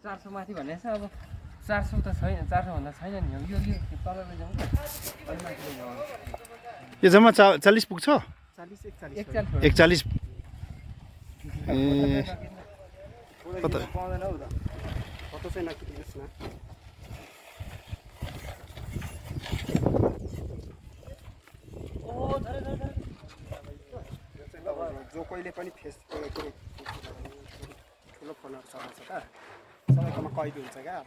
400 माथि भनेको छ अब 400 त छैन 400 भन्दा छैन नि यो तल लैजाउँ त अलि माथि लैजाउँ यो जम्मा 40 पुग्छ 41 41 ए कता पाउँदैन हौ त फोटो चाहिँ नखिच्नुहोस् न ओ धरे जो कहिले पनि फेस ठुलो फोनहरू चलाउँछ त सबैकोमा कैद हुन्छ क्या अब